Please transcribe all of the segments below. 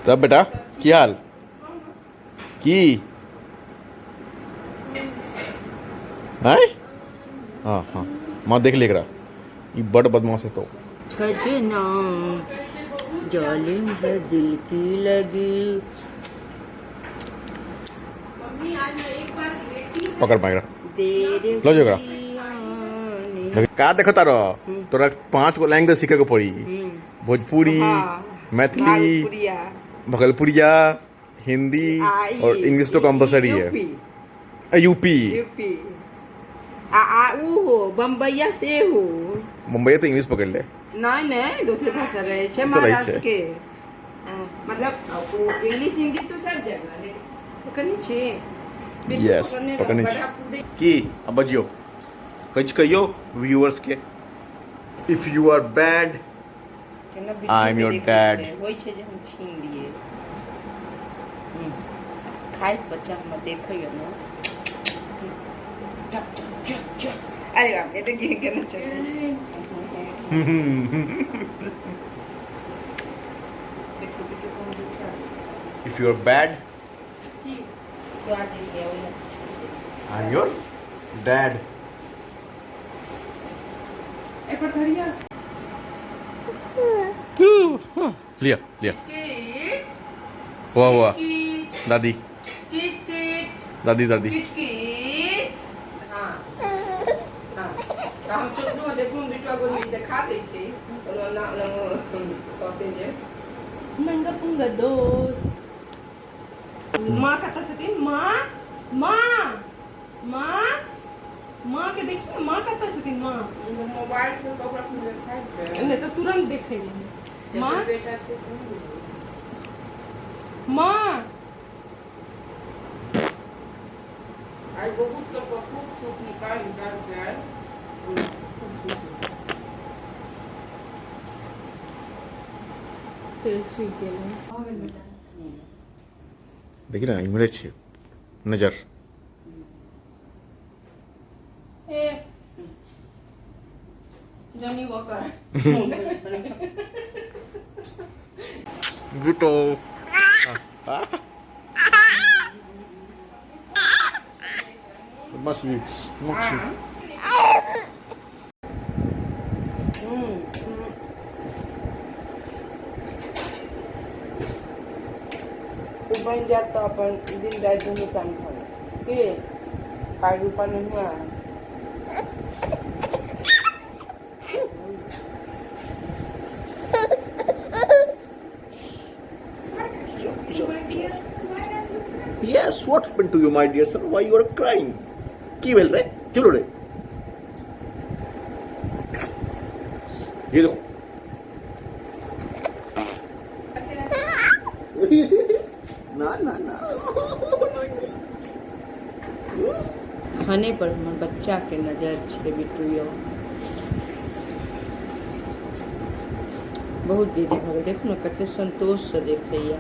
तब बेटा की हाल की आँय हाँ हाँ माँ देख ले एकरा ई बड़ बदमाश हेतौ। सजना जालिम है दिल की लगी। पकड़ पकड़ देर लो जो एकरा। हुई आने। का देखता रह तोरा 5 गो लैंग्वेज सीखे के पड़ी। भोजपुरी, मैथिली, भागलपुरिया, भगलपुरिया, हिंदी आ ई और इंग्लिश तो कंपलसरी है। यूपी। यूपी। यूपी आ आ ऊ हो बम्बैया से हो। मुंबई तो इंग्लिश पकड़ ले। नहीं नहीं, दूसरी भाषा रहे छे तो रहै छै। महाराष्ट्र के। हाँ, मतलब ओ इंग्लिश हिंदी तो सब जगह, लेकिन पकड़नी छे। Yes, पकड़ने छी। की अब बजियो किछु कहियो व्यूअर्स के। If you are bad I am your dad. होइ छै जे हम छीन लिए। खाइत बच्चा हमर देखैया ने। अरे बाप रे, देखिए केना चलै छै। देखो बिट्टू कोन जुठा। If you are bad तो आज ये ओहिमे। I am your dad. एकर धरिया। लिया लिया हुआ हुआ दादी दादी दादी। हाँ हाँ, तऽ हम सोचलहुँ देखू बिटुआ गोदमे देखा दै छै ओना कहथिन जे नंगा पुंगा दोस्त। माँ कतऽ छथिन? माँ माँ माँ माँ के देखी ने, माँ कतऽ छथिन? माँ मोबाइल से ओकरा देखाइ छै। नहि तऽ तुरंत देखै रहै। माँ बेटा छै से नहि। माँ आइ बहुत के खूब थूक निकाल निकाल के आयल। तेल सूखि गेलै, भऽ गेल बेटा। देखी ने इम्हरे छै नजर। ए जॉनी वॉकर। गुटो बदमाशी मच्छी। ओ बनि जायत तऽ अपन दिन राति दुनू टाइम भऽ जायत की पाइ रूपा नहीं आय। Yes, what happened to you, my dear son? Why you are crying? की भेल रे? क्यों रे? ये देखो। ना ना ना। खाने पर हमर बच्चा के नजर छै। बिट्टू यौ बहुत देरी भऽ गेल। देखू ने कते संतोषसँ देखैया।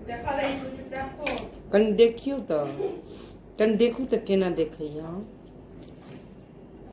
देखल तू चुपचाप खो। कनि देखियौ तऽ, कनि देखू तऽ केना देखैया।